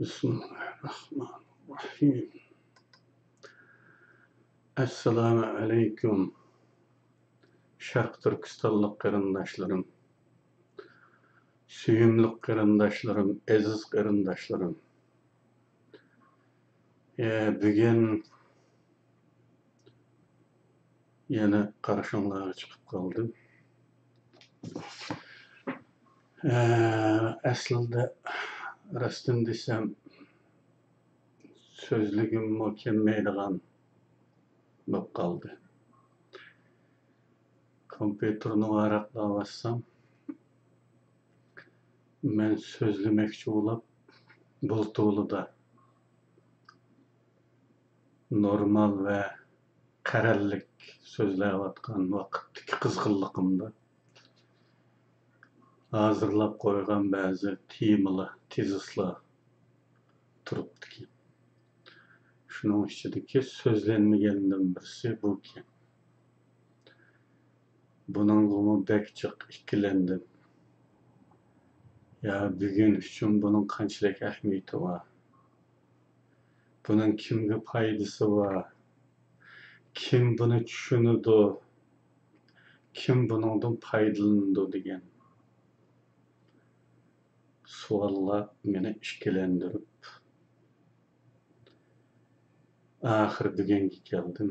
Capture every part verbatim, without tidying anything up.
بىسمىللاھىرراھمانىرراھىم. ئەسسالامۇ ئەلەيكۇم، شەرقىي تۈركىستانلىق قېرىنداشلىرىم، سۆيۈملۈك قېرىنداشلىرىم، ئەزىز قېرىنداشلىرىم. ئە، بۈگۈن يەنە قارشىڭلارغا چىقىپ قالدىم. ئە، ئەسلىدە راستىنى دېسەم، سۆزلىگۈممۇ كەلمەيدىغان بولۇپ قالدى. كومپيۇتېرنى ۋاراقلاۋاتسام، مەن سۆزلىمەكچى بولۇپ، بۇلتۇرلىدا نورمال ۋە قەرەللىك سۆزلەۋاتقان ۋاقىتتىكى قىزغىنلىقىمدا ھازىرلاپ قويغان بەزى تېمىلار، تېزىسلار تۇرۇپتىكەن. شۇنىڭ ئىچىدىكى سۆزلەنمىگەندىن بىرسى بۇكەن. بۇنىڭغىمۇ بەك جىق ئىككىلەندىم. يا بۈگۈن ئۈچۈن بۇنىڭ قانچىلىك ئەھمىيىتى بار؟ بۇنىڭ كىمگە پايدىسى بار؟ كىم بۇنى چۈشىنىدۇ؟ كىم بۇنىڭدىن پايدىلىنىدۇ دېگەن سوئاللار مېنى ئىككىلەندۈرۈپ، ئاخىرى بۈگۈنگە كەلدىم.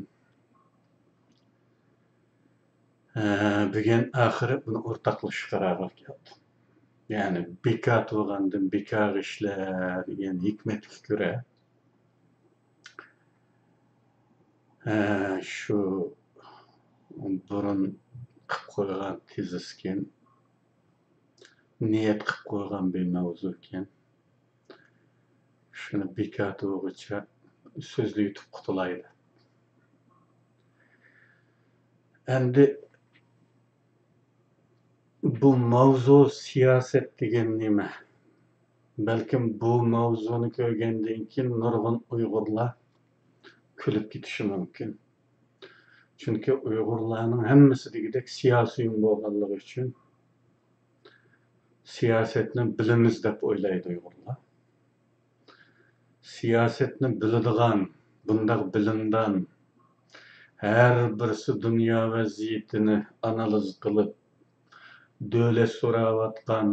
ھە، بۈگۈن ئاخىرى بۇنى ئورتاقلىشىش قارارىغا كەلدىم. يەنى بىكار تۇرغاندىن بىكار ئىشلە دېگەن ھېكمەتكە كۆرە، ھە، شۇ بۇرۇن قىلىپ قويغان تېزىسكەن، نىيەت قىلىپ قويغان بىر ماۋزۇكەن. شۇنى بىكار تۇرغۇچە سۆزلىۋېتىپ قۇتۇلاي دەپ. ئەمدى بۇ ماۋزۇ سىياسەت دېگەن نېمە؟ بەلكىم بۇ ماۋزۇنى كۆرگەندىن كېيىن نۇرغۇن ئۇيغۇرلار كۈلۈپ كېتىشى مۇمكىن. چۈنكى ئۇيغۇرلارنىڭ ھەممىسى دېگۈدەك سىياسىيون بولغانلىقى ئۈچۈن سىياسەتنى بىلىمىز دەپ ئويلايدۇ ئۇيغۇرلار. سىياسەتنى بىلىدىغان، بۇنداق بىلىمدان، ھەر بىرسى دۇنيا ۋەزىيىتىنى ئانالىز قىلىپ، دۆلەت سوراۋاتقان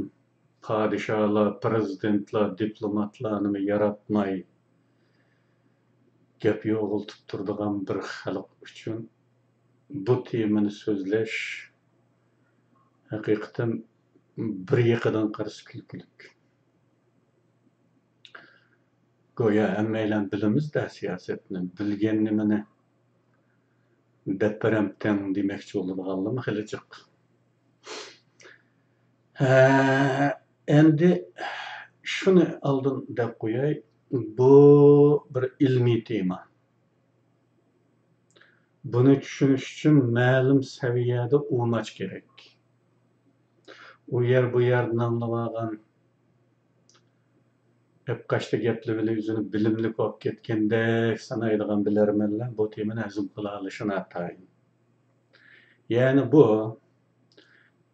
پادىشاھلار، پىرېزىدېنتلار، دىپلوماتلارنىمۇ ياراتماي، گەپ يوغىلىتىپ تۇرىدىغان بىر خەلق ئۈچۈن بۇ تېمىنى سۆزلەش ھەقىقەتەن بىر يېقىدىن قارىسا كۈلكىلىك. گويا ھەممەيلەن بىلىمىز-دە سىياسەتنى، بىلگەن نېمىنى دەپ بېرەمتىڭ دېمەكچى بولىدىغانلىرىمۇ خېلى جىق. ھە، ئەمدى شۇنى ئالدىن دەپ قوياي، بۇ بىر ئىلمىي تېما. بۇنى چۈشىنىش ئۈچۈن مەلۇم سەۋىيەدە ئۇماچ كېرەك. ئۇ يەر، بۇ يەردىن ئاڭلىۋالغان، ئەپقاشتا گەپلىۋېلىپ ئۆزىنى بىلىملىك بولۇپ كەتكەندەك سانايدىغان بىلەرمەنلەر بۇ تېمىنى ھەزىم قىلالىشى ناتايىن. يەنى بۇ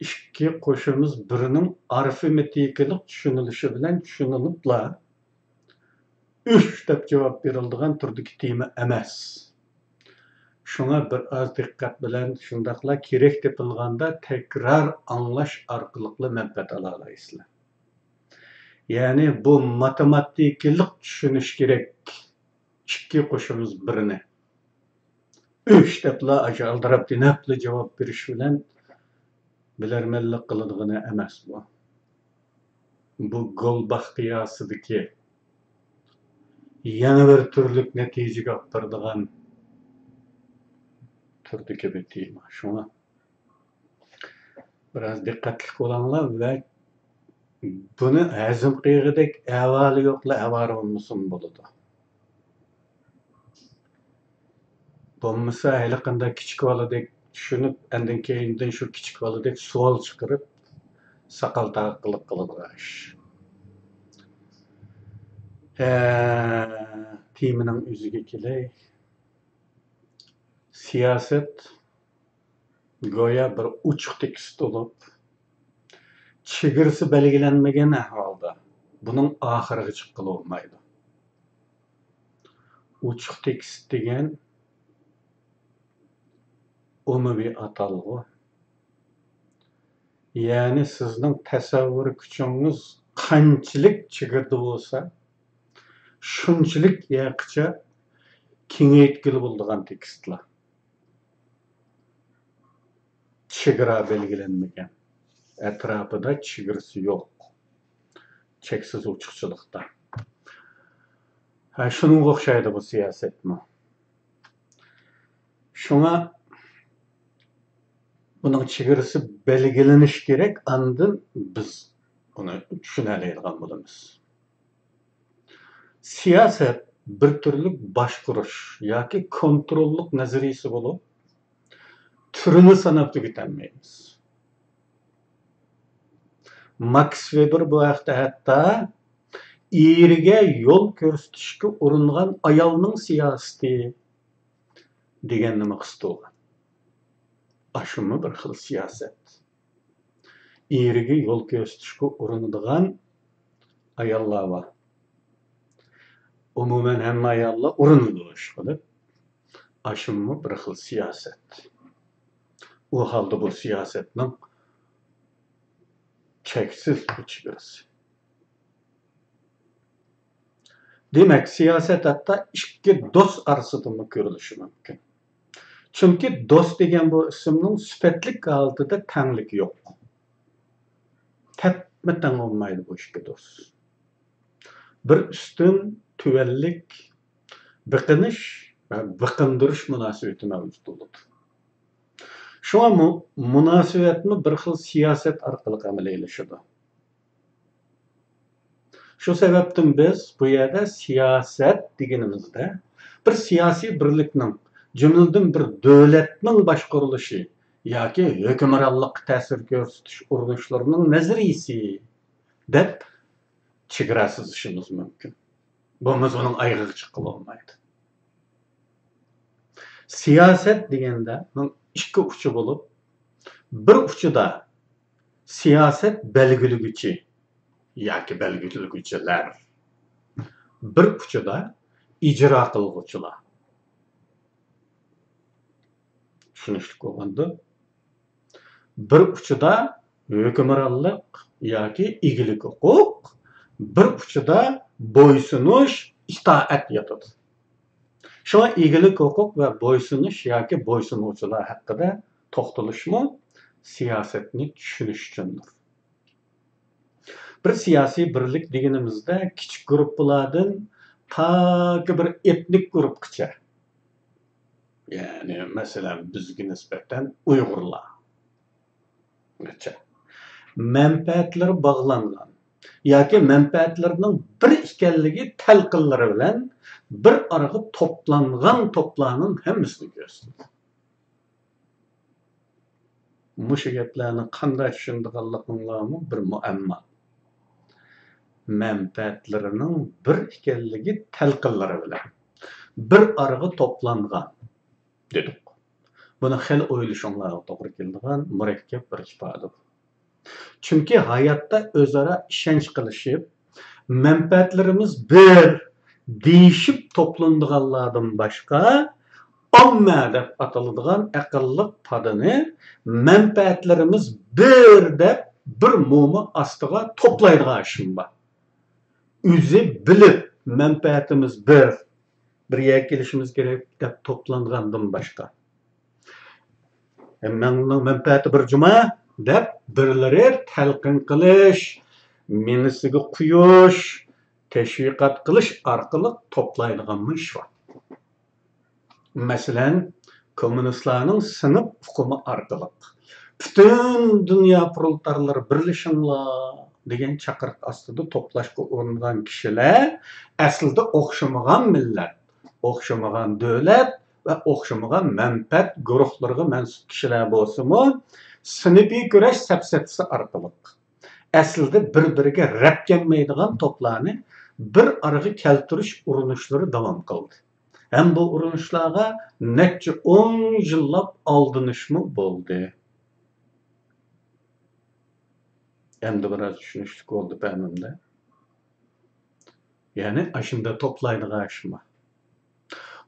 ئىككى قوشىمىز بىرنىڭ ئارىفمېتىكىلىق چۈشىنىلىشى بىلەن چۈشىنىلىپلا، ئۈچ دەپ جاۋاب بېرىلىدىغان تۈردىكى تېما ئەمەس. شۇڭا بىر ئاز دىققەت بىلەن، شۇنداقلا كېرەك تېپىلغاندا تەكرار ئاڭلاش ئارقىلىقلا مەنپەئەت ئالالايسىلەر. يەنى بۇ ماتېماتىكىلىق چۈشىنىش كېرەك، ئىككى قوشىمىز بىرنى. ئۈچ دەپلا ئاشۇ ئالدىراپ تېنەپلا جاۋاب بېرىش بىلەن بىلەرمەنلىك قىلىدىغىنى ئەمەس بۇ. بۇ گولباخ قىياسىدىكى يەنە بىر تۈرلۈك نەتىجىگە ئاپىرىدىغان تۈردىكى بىر تېما. شۇڭا بىراز دىققەتلىك بولۇڭلار ۋە بۇنى ھەزىم قىلغۇدەك ئەھۋالى يوقلا ئاۋارە بولمىسىمۇ بولىدۇ. بولمىسا ھېلىقانداق كىچىك بالىدەك چۈشىنىپ، ئاندىن كېيىندىن شۇ كىچىك بالىدەك سوئال چىقىرىپ، ساقال تاقىلىق قىلىدىغان ئىش. ھە، تېمىنىڭ ئۆزىگە كېلەي. سىياسەت گويا بىر ئوچۇق تېكىست بولۇپ، چېگرىسى بەلگىلەنمىگەن ئەھۋالدا، بۇنىڭ ئاخىرىغا چىققىلى بولمايدۇ. ئوچۇق تېكىست دېگەن ئومۇمىي ئاتالغۇ. يەنى سىزنىڭ تەسەۋۋۇر كۈچىڭىز قانچىلىك چېگرىدا بولسا، شۇنچىلىك ياقىچە كېڭەيتكىلى بولىدىغان تېكىستلار. چېگرا بەلگىلەنمىگەن، ئەتراپىدا چېگرىسى يوق، چەكسىز ئوچۇقچىلىقتا. ھە، شۇنىڭغا ئوخشايدۇ بۇ سىياسەتمۇ. شۇڭا بۇنىڭ چېگرىسى بەلگىلىنىشى كېرەك، ئاندىن بىز ئۇنى چۈشىنەلەيدىغان بولىمىز. سىياسەت بىر تۈرلۈك باشقۇرۇش ياكى كونتروللۇق نەزەرىيىسى بولۇپ، تۈرىنى ساناپ تۈگىتەلمەيمىز. ماكس ۋېبېر بۇ ھەقتە ھەتتا «ئېرىگە يول كۆرسىتىشكە ئۇرۇنغان ئايالنىڭ سىياسىتى» دېگەننىمۇ قىستۇرغان. ئاشۇمۇ بىر خىل سىياسەت. ئېرىگە يول كۆرسىتىشكە ئۇرۇنىدىغان ئاياللار بار. ئومۇمەن ھەممە ئاياللار ئۇرۇنىدۇ، ئىشقىلىپ. ئاشۇمۇ بىر خىل سىياسەت. ئۇ ھالدا بۇ سىياسەتنىڭ چەكسىز ئۇچى بىرسى. دېمەك، سىياسەت ھەتتا ئىككى دوست ئارىسىدىمۇ كۆرۈلۈشى مۇمكىن. چۈنكى دوست دېگەن بۇ ئىسىمنىڭ سۈپەتلىك ھالىتىدە تەڭلىكى يوق. تەپمە تەڭ بولمايدۇ بۇ ئىككى دوست. بىر ئۈستۈن، تۆۋەنلىك، بېقىنىش ۋە بېقىندۇرۇش مۇناسىۋىتى مەۋجۇت بولىدۇ. شۇڭا مۇ-، مۇناسىۋەتمۇ بىر خىل سىياسەت ئارقىلىق ئەمەلىيلىشىدۇ. شۇ سەۋەبتىن بىز بۇ يەردە سىياسەت دېگىنىمىزدە بىر سىياسىي بىرلىكنىڭ، جۈملىدىن بىر دۆلەتنىڭ باشقۇرۇلۇشى ياكى ھۆكۈمرانلىققا تەسىر كۆرسىتىش ئۇرۇنۇشلىرىنىڭ نەزەرىيىسى دەپ چېگرا سىزىشىمىز مۇمكىن. بولمىسا ئۇنىڭ ئايىغىغا چىققىلى بولمايدۇ. سىياسەت دېگەندە ئۇنىڭ ئىككى ئۇچى بولۇپ، بىر ئۇچىدا سىياسەت بەلگىلىگۈچى ياكى بەلگىلىگۈچىلەر، بىر ئۇچىدا ئىجرا قىلغۇچىلار. چۈشىنىشلىك بولغاندۇ؟ بىر ئۇچىدا ھۆكۈمرانلىق ياكى ئىگىلىك ھوقۇق، بىر ئۇچىدا بويسۇنۇش، ئىتائەت ياتىدۇ. شۇڭا ئىگىلىك ھوقۇق ۋە بويسۇنۇش ياكى بويسۇنغۇچىلار ھەققىدە توختىلىشمۇ سىياسەتنى چۈشىنىش ئۈچۈندۇر. بىر سىياسىي بىرلىك دېگىنىمىزدە كىچىك گۇرۇپپىلاردىن تاكى بىر ئېتنىك گۇرۇپپىغىچە، يەنى مەسىلەن بىزگە نىسبەتەن ئۇيغۇرلار، مەنپەئەتلىرى باغلانغان ياكى مەنپەئەتلىرىنىڭ بىر ئىكەنلىكى تەلقىنلىرى بىلەن بىر ئارىغا توپلانغان توپلارنىڭ ھەممىسىنى كۆرسىتىدۇ. مۇشۇ گەپلەرنى قانداق چۈشىنىدىغانلىقىڭلارمۇ بىر مۇئەمما. مەنپەئەتلىرىنىڭ بىر ئىكەنلىكى تەلقىنلىرى بىلەن بىر ئارىغا توپلانغان دېدۇق. بۇنى خېلى ئويلىشىڭلارغا توغرا كېلىدىغان مۇرەككەپ بىر ئىپادە بۇ. چۈنكى ھاياتتا ئۆزئارا ئىشەنچ قىلىشىپ، مەنپەئەتلىرىمىز بىر دېيىشىپ توپلىنىدىغانلاردىن باشقا، ئاممە دەپ ئاتىلىدىغان ئەقىللىق پادىنى مەنپەئەتلىرىمىز بىر دەپ بىر موما ئاستىغا توپلايدىغان ئىشمۇ بار. ئۆزى بىلىپ مەنپەئەتىمىز بىر، بىر يەرگە كېلىشىمىز كېرەك دەپ توپلانغاندىن باشقا. ھەممىڭنىڭ مەنپەئەتى بىر جۇما دەپ بىرلىرى تەلقىن قىلىش، مېڭىسىگە قۇيۇش، تەشۋىقات قىلىش ئارقىلىق توپلايدىغانمۇ ئىش بار. مەسىلەن، كوممۇنىستلارنىڭ سىنىپ ئۇقۇمى ئارقىلىق پۈتۈن دۇنيا پرولېتارلىرى بىرلىشىڭلار دېگەن چاقىرىق ئاستىدا توپلاشقا ئۇرۇنغان كىشىلەر ئەسلىدە ئوخشىمىغان مىللەت، ئوخشىمىغان دۆلەت ۋە ئوخشىمىغان مەنپەئەت گۇرۇھلىرىغا مەنسۇپ كىشىلەر بولسىمۇ، سىنىپىي كۈرەش سەپسەتىسى ئارقىلىق ئەسلىدە بىر-بىرىگە رەپ كەلمەيدىغان توپلارنى بىر ئارىغا كەلتۈرۈش ئۇرۇنۇشلىرى داۋام قىلدى. ھەم بۇ ئۇرۇنۇشلارغا نەچچە ئون يىللاپ ئالدىنىشمۇ بولدى. ئەمدى بىراز چۈشىنىشلىك بولدى پەمىمدە. يەنى ئاشۇنداق توپلايدىغان ئىشمۇ؟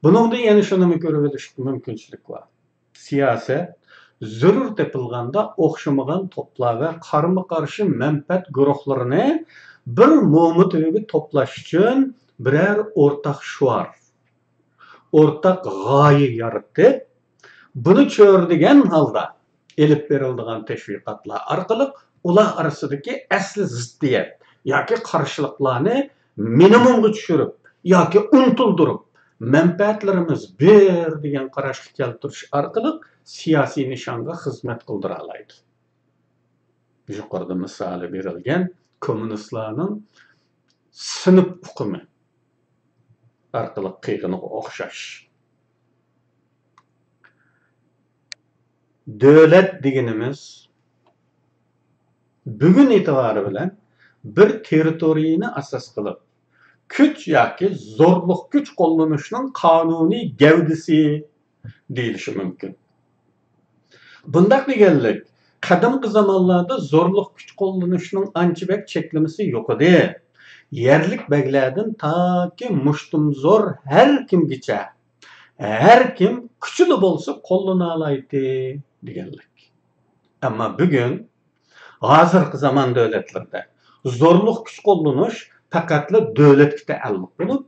بۇنىڭدىن يەنە شۇنىمۇ كۆرۈۋېلىشقا مۇمكىنچىلىك بار. سىياسەت زۆرۈر تېپىلغاندا ئوخشىمىغان توپلار ۋە قارمۇ-قارشى مەنپەئەت گۇرۇھلىرىنى بىر موما تۈۋىگە توپلاش ئۈچۈن بىرەر ئورتاق شوئار، ئورتاق غايە يارىتىپ، بۇنى چۆرىدىگەن ھالدا ئېلىپ بېرىلىدىغان تەشۋىقاتلار ئارقىلىق ئۇلار ئارىسىدىكى ئەسلى زىددىيەت ياكى قارشىلىقلارنى مىنىمۇمغا چۈشۈرۈپ ياكى ئۇنتۇلدۇرۇپ، مەنپەئەتلىرىمىز بىر دېگەن قاراشقا كەلتۈرۈش ئارقىلىق سىياسىي نىشانغا خىزمەت قىلدۇرالايدۇ. يۇقىرىدا مىسالى بېرىلگەن كوممۇنىستلارنىڭ سىنىپ ئۇقۇمى ئارقىلىق قىلغىنىغا ئوخشاش. دۆلەت دېگىنىمىز بۈگۈن ئېتىبارى بىلەن بىر تېررىتورىيەنى ئاساس قىلىپ، كۈچ ياكى زورلۇق كۈچ قوللىنىشنىڭ قانۇنىي گەۋدىسى دېيىلىشى مۇمكىن. بۇنداق دېگەنلىك، قەدىمكى زامانلاردا زورلۇق كۈچ قوللىنىشنىڭ ئانچە بەك چەكلىمىسى يوق ئىدى. يەرلىك بەگلەردىن تاكى مۇشتۇمزور ھەر كىمگىچە، ھەر كىم كۈچىلا بولسا قوللىنالايتتى دېگەنلىك. ئەمما بۈگۈن ھازىرقى زامان دۆلەتلىرىدە زورلۇق كۈچ قوللىنىش پەقەتلا دۆلەتكە تەئەللۇق بولۇپ،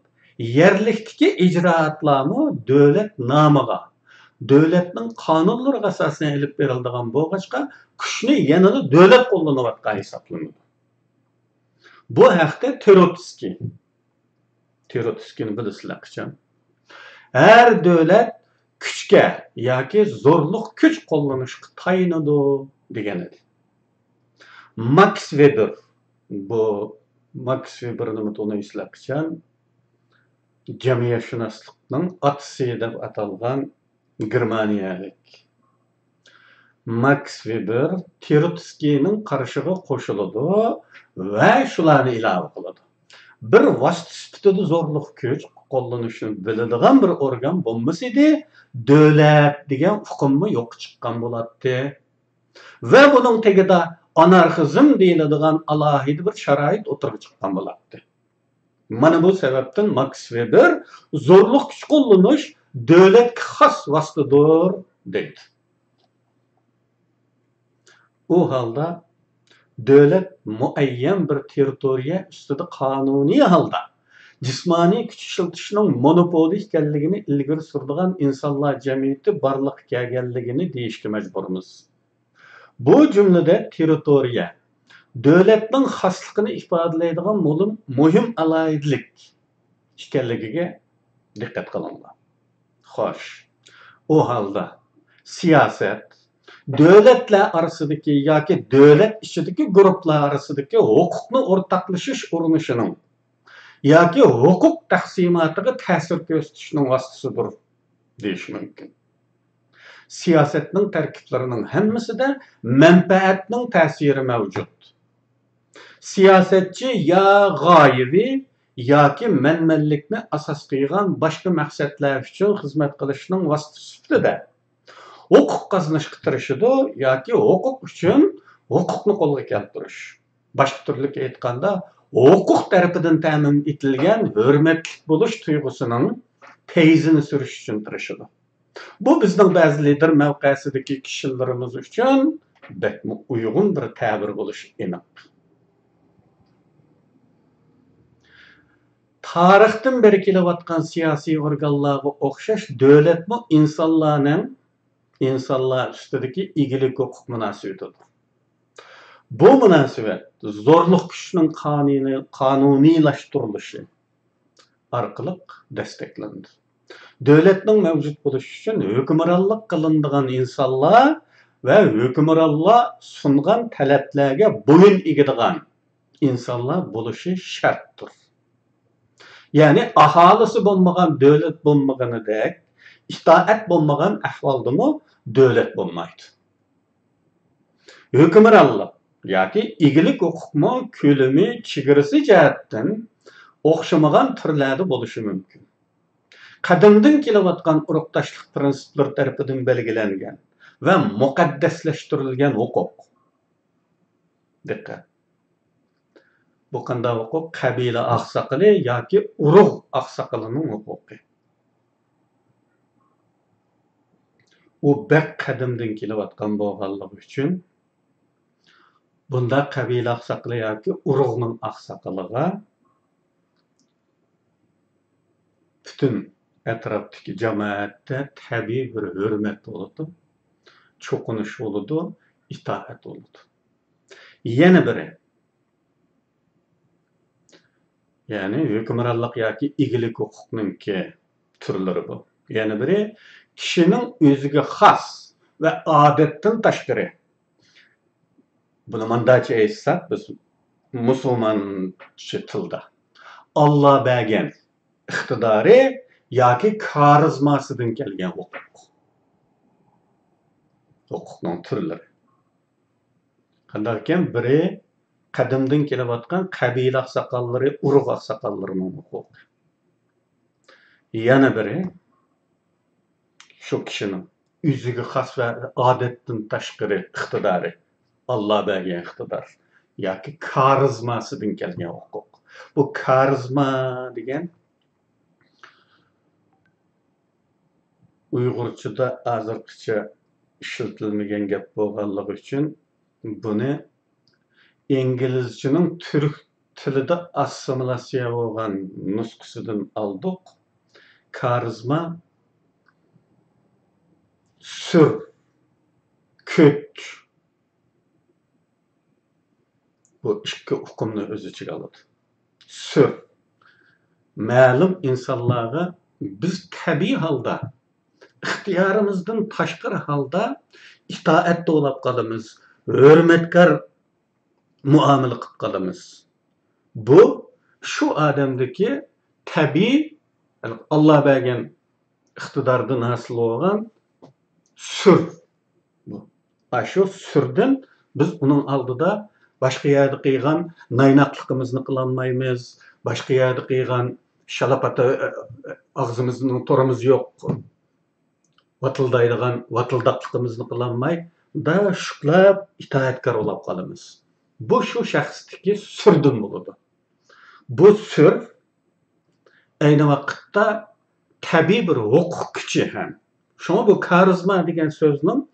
يەرلىكتىكى ئىجرائاتلارمۇ دۆلەت نامىغا، دۆلەتنىڭ قانۇنلىرىغا ئاساسەن ئېلىپ بېرىلىدىغان بولغاچقا، كۈچنى يەنىلا دۆلەت قوللىنىۋاتقان ھېسابلىنىدۇ. بۇ ھەقتە تروتسكىي، تروتسكىينى بىلىسىلەر قاچان، ھەر دۆلەت كۈچكە ياكى زورلۇق كۈچ قوللىنىشقا تايىنىدۇ دېگەن ئىدى. ماكس ۋېبېر، بۇ ماكس ۋېبېرنىمۇ تونۇيسىلەر قاچان، جەمئىيەتشۇناسلىقنىڭ ئاتىسى دەپ ئاتالغان گېرمانىيەلىك ماكس ۋېبېر تروتسكىينىڭ قارىشىغا قوشۇلىدۇ ۋە شۇلارنى ئىلاۋە قىلىدۇ. بىر ۋاسىتە سۈپىتىدە زورلۇق كۈچ قوللىنىشنى بىلىدىغان بىر ئورگان بولمىسىدى، دۆلەت دېگەن ئۇقۇممۇ يوققا چىققان بولاتتى. ۋە بۇنىڭ تېگىدا ئانارخىزم دېيىلىدىغان ئالاھىدە بىر شارائىت ئوتتۇرىغا چىققان بولاتتى. مانا بۇ سەۋەبتىن ماكس ۋېبېر زورلۇق كۈچ قوللىنىش دۆلەتكە خاس ۋاسىتىدۇر دەيدۇ. ئۇ ھالدا دۆلەت مۇئەييەن بىر تېررىتورىيە ئۈستىدە قانۇنىي ھالدا جىسمانىي كۈچ ئىشلىتىشنىڭ مونوپولى ئىكەنلىكىنى ئىلگىرى سۈرىدىغان ئىنسانلار جەمئىيىتى بارلىققا كەلگەنلىكىنى دېيىشكە مەجبۇرمىز. بۇ جۈملىدە تېررىتورىيە، دۆلەتنىڭ خاسلىقىنى ئىپادىلەيدىغان مۇلۇم-، مۇھىم ئالاھىدىلىك ئىكەنلىكىگە دىققەت قىلىڭلار. خوش، ئۇ ھالدا سىياسەت دۆلەتلەر ئارىسىدىكى ياكى دۆلەت ئىچىدىكى گۇرۇپپىلار ئارىسىدىكى ھوقۇقنى ئورتاقلىشىش ئۇرۇنۇشىنىڭ ياكى ھوقۇق تەقسىماتىغا تەسىر كۆرسىتىشنىڭ ۋاسىتىسىدۇر دېيىش مۇمكىن. سىياسەتنىڭ تەركىبلىرىنىڭ ھەممىسىدە مەنپەئەتنىڭ تەسىرى مەۋجۇت. سىياسەتچى يا غايىۋى ياكى مەنمەنلىكنى ئاساس قىلغان باشقا مەقسەتلەر ئۈچۈن خىزمەت قىلىشنىڭ ۋاسىتىسى سۈپىتىدە ھوقۇق قازىنىشقا تىرىشىدۇ ياكى ھوقۇق ئۈچۈن ھوقۇقنى قولغا كەلتۈرۈش، باشقا تۈرلۈك ئېيتقاندا، ھوقۇق تەرىپىدىن تەمىن ئېتىلگەن ھۆرمەتلىك بولۇش تۇيغۇسىنىڭ پەيزىنى سۈرۈش ئۈچۈن تىرىشىدۇ. بۇ بىزنىڭ بەزى لىدىر مەۋقەسىدىكى كىشىلىرىمىز ئۈچۈن بەكمۇ ئۇيغۇن بىر تەبىر بولۇشى ئېنىق. تارىختىن بېرى كېلىۋاتقان سىياسىي ئورگانلارغا ئوخشاش دۆلەتمۇ ئىنسانلارنىڭ، ئىنسانلار ئۈستىدىكى ئىگىلىك ھوقۇق مۇناسىۋىتىدۇر. بۇ مۇناسىۋەت زورلۇق كۈچنىڭ قانۇنىي-، قانۇنىيلاشتۇرۇلۇشى ئارقىلىق دەستەكلىنىدۇ. دۆلەتنىڭ مەۋجۇت بولۇشى ئۈچۈن ھۆكۈمرانلىق قىلىنىدىغان ئىنسانلار ۋە ھۆكۈمرانلار سۇنغان تەلەپلەرگە بويۇن ئېگىدىغان ئىنسانلار بولۇشى شەرتتۇر. يەنى ئاھالىسى بولمىغان دۆلەت بولمىغىنىدەك، ئىتائەت بولمىغان ئەھۋالدىمۇ دۆلەت بولمايدۇ. ھۆكۈمرانلىق ياكى ئىگىلىك ھوقۇقمۇ كۆلىمى، چېگرىسى جەھەتتىن ئوخشىمىغان تۈرلەردە بولۇشى مۇمكىن. قەدىمدىن كېلىۋاتقان ئۇرۇقداشلىق پىرىنسىپلىرى تەرىپىدىن بەلگىلەنگەن ۋە مۇقەددەسلەشتۈرۈلگەن ھوقۇق. دىققەت! بۇ قانداق ھوقۇق؟ قەبىلە ئاقساقىلى ياكى ئۇرۇق ئاقساقىلىنىڭ ھوقۇقى. ئۇ بەك قەدىمدىن كېلىۋاتقان بولغانلىقى ئۈچۈن، بۇنداق قەبىلە ئاقساقىلى ياكى ئۇرۇقنىڭ ئاقساقىلىغا پۈتۈن ئەتراپتىكى جامائەتتە تەبىئىي بىر ھۆرمەت بولىدۇ، چوقۇنۇش بولىدۇ، ئىتائەت بولىدۇ. يەنە بىرى، يەنى ھۆكۈمرانلىق ياكى ئىگىلىك ھوقۇقنىڭكى تۈرلىرى بۇ. يەنە بىرى، كىشىنىڭ ئۆزىگە خاس ۋە ئادەتتىن تاشقىرى، بۇنى مۇنداچە ئېيتساق، بىز مۇسۇلمانچە تىلدا، ئاللا بەرگەن ئىقتىدارى ياكى كارىزماسىدىن كەلگەن ھوقۇق. ھوقۇقنىڭ تۈرلىرى. قانداق ئىكەن؟ بىرى قەدىمدىن كېلىۋاتقان قەبىلە ئاقساقاللىرى، ئۇرۇق ئاقساقاللىرىنىڭ ھوقۇقى. يەنە بىرى شۇ كىشىنىڭ ئۆزىگە خاس ۋە ئادەتتىن تاشقىرى ئىقتىدارى، ئاللا بەرگەن ئىقتىدار ياكى كارىزماسىدىن كەلگەن ھوقۇق. بۇ كارىزما دېگەن ئۇيغۇرچىدا ھازىرغىچە ئىشلىتىلمىگەن گەپ بولغانلىقى ئۈچۈن، بۇنى ئىنگلىزچىنىڭ تۈرك تىلىدا ئاسسىمىلياتسىيە بولغان نۇسخىسىدىن ئالدۇق. كارىزما، سۈر، كۈچ، بۇ ئىككى ئۇقۇمنى ئۆز ئىچىگە ئالىدۇ. سۈر، مەلۇم ئىنسانلارغا بىز تەبىئىي ھالدا، ئىختىيارىمىزدىن تاشقىرى ھالدا ئىتائەتتە بولاپ قالىمىز، ھۆرمەتكار مۇئامىلە قىلىپ قالىمىز. بۇ شۇ ئادەمدىكى تەبىئىي، ئاللا بەرگەن ئىقتىداردىن ھاسىل بولغان سۈر. ئاشۇ سۈردىن بىز ئۇنىڭ ئالدىدا باشقا يەردە قىلغان نايناقلىقىمىزنى قىلالمايمىز، باشقا يەردە قىلغان شالاپاتا، ئاغزىمىزنىڭ تورىمىز يوق، ۋاتىلدايدىغان ۋاتىلداقلىقىمىزنى قىلالماي، مۇنداق شۈكلەپ ئىتائەتكار بولاپ قالىمىز. بۇ شۇ شەخستىكى سۈردىن بولىدۇ. بۇ سۈر ئەينى ۋاقىتتا تەبىئىي بىر ھوقۇق كۈچى ھەم. شۇڭا بۇ كارىزما دېگەن سۆزنىڭ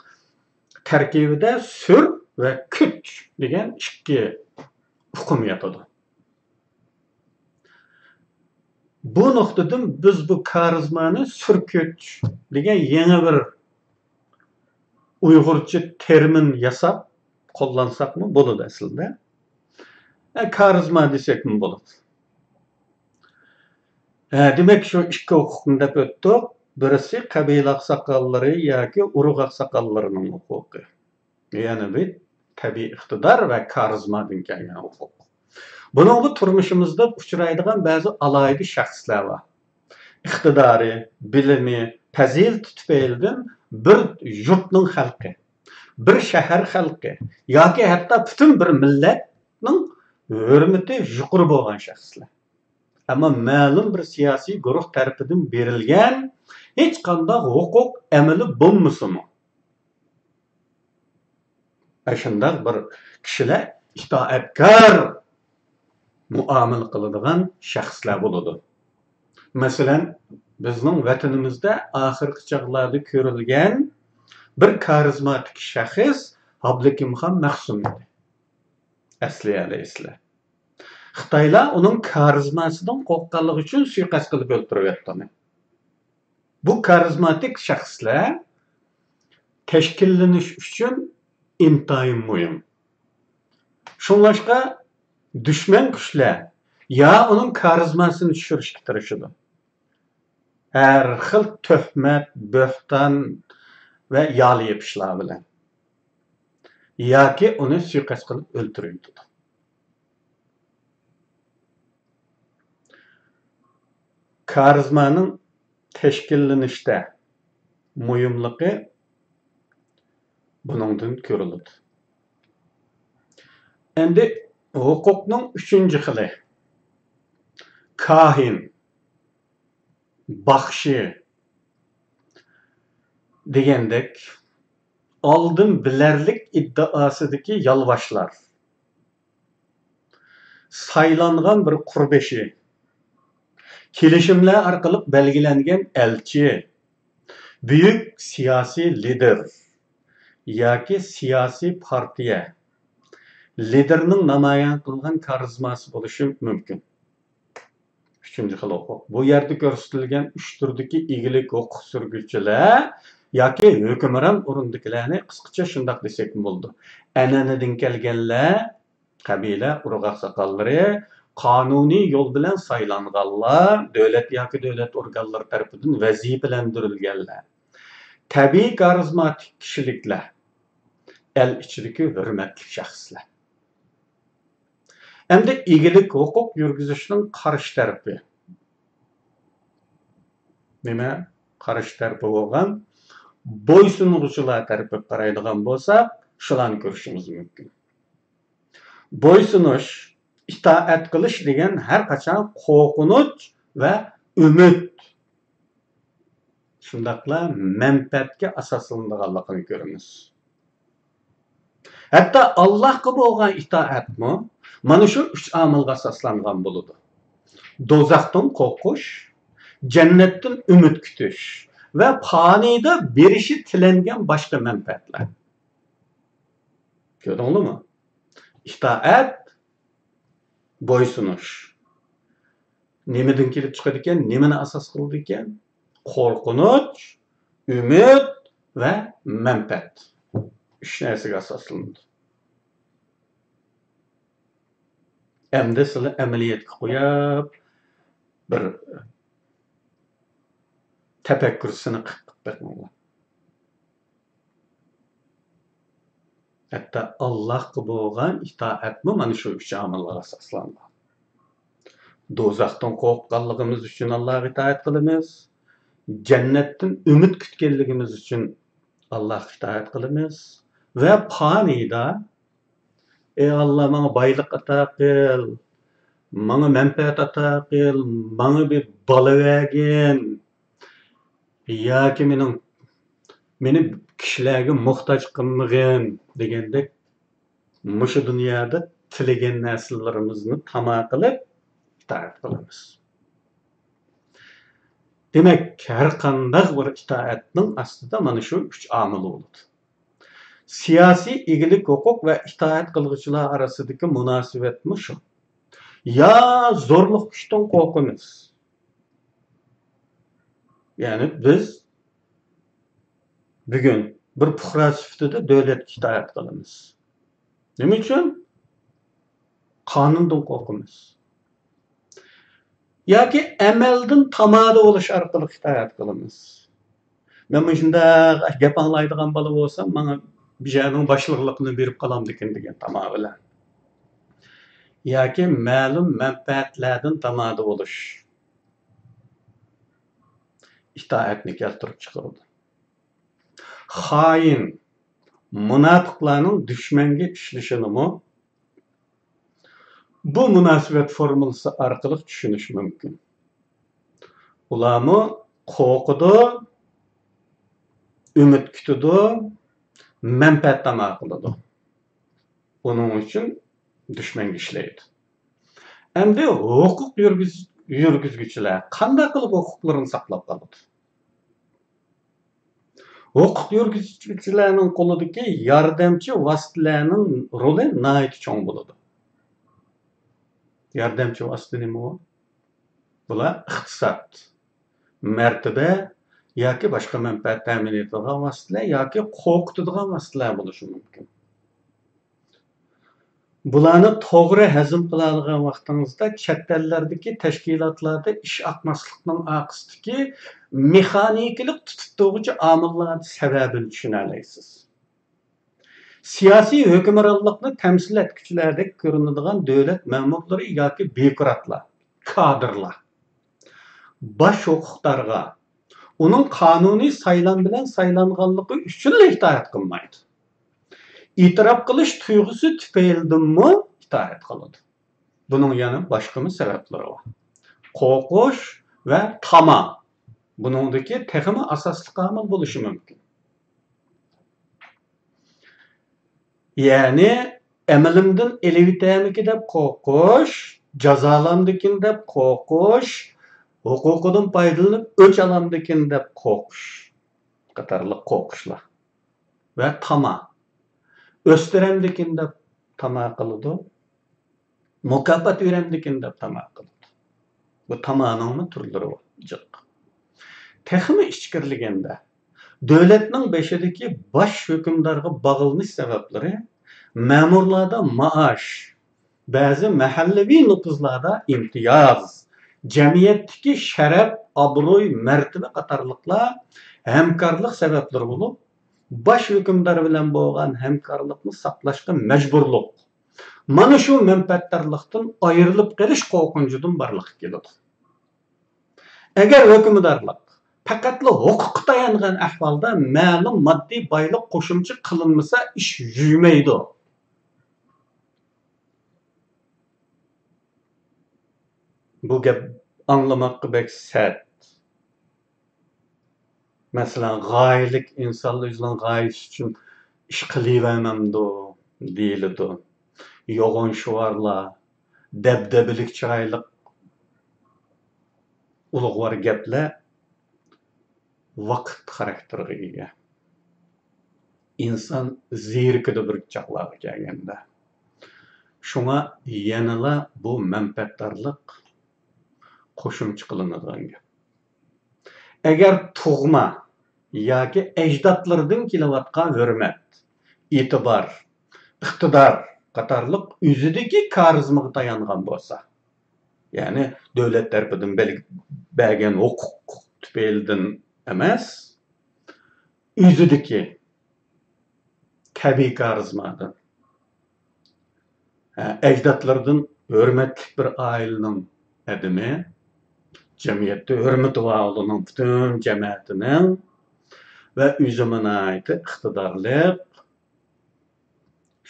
تەركىبىدە سۈر ۋە كۈچ دېگەن ئىككى ئۇقۇم ياتىدۇ. بۇ نۇقتىدىن بىز بۇ كارىزمانى سۈر كۈچ دېگەن يېڭى بىر ئۇيغۇرچە تېرمىن ياساپ قوللانساقمۇ بولىدۇ ئەسلىدە. ئە، كارىزما دېسەكمۇ بولىدۇ. ھە، دېمەك، شۇ ئىككى ھوقۇقنى دەپ ئۆتتۇق. بىرسى قەبىلە ئاقساقاللىرى ياكى ئۇرۇق ئاقساقاللىرىنىڭ ھوقۇقى. يەنە بىر تەبىئىي ئىقتىدار ۋە كارىزمادىن كەلگەن ھوقۇق. بۇنىڭغا تۇرمۇشىمىزدا ئۇچرايدىغان بەزى ئالاھىدە شەخسلەر بار. ئىقتىدارى، بىلىمى، پەزىلىتى تۈپەيلىدىن بىر يۇرتنىڭ خەلقى، بىر شەھەر خەلقى ياكى ھەتتا پۈتۈن بىر مىللەتنىڭ ھۆرمىتى يۇقىرى بولغان شەخسلەر. ئەمما مەلۇم بىر سىياسىي گۇرۇھ تەرىپىدىن بېرىلگەن ھېچقانداق ھوقۇق ئەمەلى بولمىسىمۇ، ئاشۇنداق بىر كىشىلەر ئىتائەتكار مۇئامىلە قىلىدىغان شەخسلەر بولىدۇ. مەسىلەن، بىزنىڭ ۋەتىنىمىزدە ئاخىرقى چاغلاردا كۆرۈلگەن بىر كارىزماتىك شەخس ئابلىكىمخان مەخسۇم ئىدى. ئەسلىيەلەيسىلەر. خىتايلار ئۇنىڭ كارىزماسىدىن قورققانلىقى ئۈچۈن سۇيىقەست قىلىپ ئۆلتۈرۈۋەتتى ئۇنى. بۇ كارىزماتىك شەخسلەر تەشكىللىنىش ئۈچۈن ئىنتايىن مۇھىم. شۇڭلاشقا دۈشمەن كۈچلەر يا ئۇنىڭ كارىزماسىنى چۈشۈرۈشكە تىرىشىدۇ، ھەر خىل تۆھمەت، بۆھتان ۋە يالىيىپ ئىشلار بىلەن، ياكى ئۇنى سۇيىقەست قىلىپ ئۆلتۈرۈۋېتىدۇ. كارىزمانىڭ تەشكىللىنىشتە مۇھىملىقى بۇنىڭدىن كۆرۈلىدۇ. ئەمدى ھوقۇقنىڭ ئۈچىنچى خىلى، كاھىن، باخشى دېگەندەك، ئالدىن بىلەرلىك ئىددىئاسىدىكى يالۋاشلار. سايلانغان بىر قۇربېشى، كېلىشىملەر ئارقىلىق بەلگىلەنگەن ئەلچى، بۈيۈك سىياسىي لىدىر ياكى سىياسىي پارتىيە لىدىرىنىڭ نامايان قىلغان كارىزماسى بولۇشى مۇمكىن. ئۈچىنچى خىل ھوقۇق. بۇ يەردە كۆرسىتىلگەن ئۈچ تۈردىكى ئىگىلىك ھوقۇق سۈرگۈچىلەر ياكى ھۆكۈمران ئورۇندىكىلەرنى قىسقىچە شۇنداق دېسەكمۇ بولىدۇ. ئەنئەنىدىن كەلگەنلەر، قەبىلە، ئۇرۇق ئاقساقاللىرى، قانۇنىي يول بىلەن سايلانغانلار، دۆلەت ياكى دۆلەت ئورگانلىرى تەرىپىدىن ۋەزىپىلەندۈرۈلگەنلەر، تەبىئىي كارىزماتىك كىشىلىكلەر، ئەل ئىچىدىكى ھۆرمەتلىك شەخسلەر. ئەمدى ئىگىلىك ھوقۇق يۈرگۈزۈشنىڭ قارشى تەرىپى. نېمە؟ قارشى تەرىپى بولغان بويسۇنغۇچىلار تەرىپىگە قارايدىغان بولساق، شۇلارنى كۆرۈشىمىز مۇمكىن. بويسۇنۇش، ئىتائەت قىلىش دېگەن ھەر قاچان قورقۇنچ ۋە ئۈمىد، شۇنداقلا مەنپەئەتكە ئاساسلىنىدىغانلىقىنى كۆرىمىز. ھەتتا ئاللاھقا بولغان ئىتائەتمۇ مانا شۇ ئۈچ ئامىلغا ئاساسلانغان بولىدۇ. دوزاختىن قورقۇش، جەننەتتىن ئۈمىد كۈتۈش ۋە پانىيدا بېرىشى تىلەنگەن باشقا مەنپەئەتلەر. كۆردۈڭلارمۇ؟ ئىتائەت، بويسۇنۇش. نېمىدىن كېلىپ چىقىدىكەن؟ نېمىنى ئاساس قىلىدىكەن؟ قورقۇنچ، ئۈمىد ۋە مەنپەئەت. ئۈچ نەرسىگە ئاساسلىنىدۇ. ئەمدى سىلەر ئەمەلىيەتكە قويۇپ، بىر تەپەككۇر سىنىقى قىلىپ بېقىڭلار. ھەتتا ئاللاھقا بولغان ئىتائەتمۇ مانا شۇ ئۈچ ئامىلغا ئاساسلانغان. دوزاختىن قورققانلىقىمىز ئۈچۈن ئاللاھقا ئىتائەت قىلىمىز. جەننەتتىن ئۈمىد كۈتكەنلىكىمىز ئۈچۈن ئاللاھقا ئىتائەت قىلىمىز. ۋە پانىيدا، ئەي ئاللا، ماڭا بايلىق ئاتا قىل، ماڭا مەنپەئەت ئاتا قىل، ماڭا بىر بالا بەرگىن، ياكى مېنىڭ، مېنى كىشىلەرگە موھتاج قىلمىغىن دېگەندەك، مۇشۇ دۇنيادا تىلىگەن نەرسىلىرىمىزنى تاما قىلىپ ئىتائەت قىلىمىز. دېمەك، ھەر قانداق بىر ئىتائەتنىڭ ئاستىدا مانا شۇ ئۈچ ئامىل بولىدۇ. سىياسىي ئىگىلىك ھوقۇق ۋە ئىتائەت قىلغۇچىلار ئارىسىدىكى مۇناسىۋەتمۇ شۇ. يا زورلۇق كۈچتىن قورقىمىز. يەنى بىز بۈگۈن بىر پۇقرا سۈپىتىدە دۆلەتكە ئىتائەت قىلىمىز. نېمە ئۈچۈن؟ قانۇندىن قورقىمىز. ياكى ئەمەلدىن تامادا بولۇش ئارقىلىق ئىتائەت قىلىمىز. مەن مۇشۇنداق گەپ ئاڭلايدىغان بالا بولسام، ماڭا بىر يەرنىڭ باشلىقلىقىنى بېرىپ قالامدىكىن دېگەن تاما بىلەن. ياكى مەلۇم مەنپەئەتلەردىن تامادا بولۇش ئىتائەتنى كەلتۈرۈپ چىقىرىدۇ. خائىن، مۇناپىقلارنىڭ دۈشمەنگە ئىشلىشىنىمۇ بۇ مۇناسىۋەت فورمۇلىسى ئارقىلىق چۈشىنىش مۇمكىن. ئۇلارمۇ قورقىدۇ، ئۈمىد كۈتىدۇ، مەنپەئەت تاما قىلىدۇ. ئۇنىڭ ئۈچۈن دۈشمەنگە ئىشلەيدۇ. ئەمدى ھوقۇق يۈرگۈز-، يۈرگۈزگۈچىلەر قانداق قىلىپ ھوقۇقلىرىنى ساقلاپ قالىدۇ؟ ھوقۇق يۈرگۈزگۈچىلەرنىڭ قولىدىكى ياردەمچى ۋاسىتىلەرنىڭ رولى ناھايىتى چوڭ بولىدۇ. ياردەمچى ۋاسىتە نېمە ئۇ؟ بۇلار ئىقتىساد، مەرتىبە ياكى باشقا مەنپەئەت تەمىن ئېتىدىغان ۋاسىتىلەر ياكى قورقۇتىدىغان ۋاسىتىلەر بولۇشى مۇمكىن. بۇلارنى توغرا ھەزىم قىلالىغان ۋاقتىڭىزدا چەت ئەللەردىكى تەشكىلاتلاردا ئىش ئاقماسلىقنىڭ ئارقىسىدىكى مېخانىكىلىق تۇتۇپ تۇرغۇچى ئامىللارنى سەۋەبىنى چۈشىنەلەيسىز. سىياسىي ھۆكۈمرانلىقنى تەمسىل ئەتكۈچىلەردەك كۆرۈنىدىغان دۆلەت مەمۇرلىرى ياكى بيۇروكراتلار، كادىرلار باش ھوقۇقدارغا ئۇنىڭ قانۇنىي سايلام بىلەن سايلانغانلىقى ئۈچۈنلا ئىتائەت قىلمايدۇ. ئېتىراپ قىلىش تۇيغۇسى تۈپەيلىدىنمۇ ئىتائەت قىلىدۇ. بۇنىڭ يەنە باشقىمۇ سەۋەبلىرى بار. قورقۇش ۋە تاما. بۇنىڭدىكى تېخىمۇ ئاساسلىق ئامىل بولۇشى مۇمكىن. يەنى ئەمىلىمدىن ئېلىۋېتەرمىكىن دەپ قورقۇش، جازالامدىكىن دەپ قورقۇش، ھوقۇقىدىن پايدىلىنىپ ئۆچ ئالامدىكىن دەپ قورقۇش قاتارلىق قورقۇشلار ۋە تاما. ئۆستۈرەمدىكىن دەپ تاما قىلىدۇ، مۇكاپات بېرەمدىكىن دەپ تاما قىلىدۇ. بۇ تامانىڭمۇ تۈرلىرى بار، جىق. تېخىمۇ ئىچكىرىلىگەندە، دۆلەتنىڭ بېشىدىكى باش ھۆكۈمدارغا باغلىنىش سەۋەبلىرى مەمۇرلاردا مائاش، بەزى مەھەللىۋى نوپۇزلاردا ئىمتىياز، جەمئىيەتتىكى شەرەپ، ئابرۇي، مەرتىۋە قاتارلىقلار ھەمكارلىق سەۋەبلىرى بولۇپ، باش ھۆكۈمدار بىلەن بولغان ھەمكارلىقنى ساقلاشقا مەجبۇرلۇق، مانا شۇ مەنپەئەتدارلىقتىن ئايرىلىپ قېلىش قورقۇنچىدىن بارلىققا كېلىدۇ. ئەگەر ھۆكۈمدارلىق پەقەتلا ھوقۇققا تايانغان ئەھۋالدا مەلۇم ماددىي بايلىق قوشۇمچە قىلىنمىسا، ئىش يۈرمەيدۇ. بۇ گەپ ئاڭلىماققا بەك سەت. مەسىلەن، غايىلىك ئىنسانلار ئۆزىنىڭ غايىسى ئۈچۈن ئىش قىلىۋەرمەمدۇ دېيىلىدۇ. يوغان شوئارلار، دەبدەبىلىك چىرايلىق ئۇلۇغۋار گەپلەر ۋاقىت خاراكتېرىغا ئىگە. ئىنسان زېرىكىدۇ بىر چاغلارغا كەلگەندە. شۇڭا يەنىلا بۇ مەنپەئەتدارلىق قوشۇمچە قىلىنىدىغان گەپ. ئەگەر تۇغما ياكى ئەجدادلىرىدىن كېلىۋاتقان ھۆرمەت، ئېتىبار، ئىقتىدار قاتارلىق ئۆزىدىكى كارىزمىغا تايانغان بولسا، يەنى دۆلەت تەرىپىدىن بەل-، بەرگەن ھوقۇق تۈپەيلىدىن ئەمەس، ئۆزىدىكى تەبىئىي كارىزمادىن، ھە، ئەجدادلىرىدىن ھۆرمەتلىك بىر ئائىلىنىڭ ئادىمى، جەمئىيەتتە ھۆرمىتى بار ئۇلارنىڭ پۈتۈن جەمەتىنىڭ ۋە ئۆزىمۇ ناھايىتى ئىقتىدارلىق،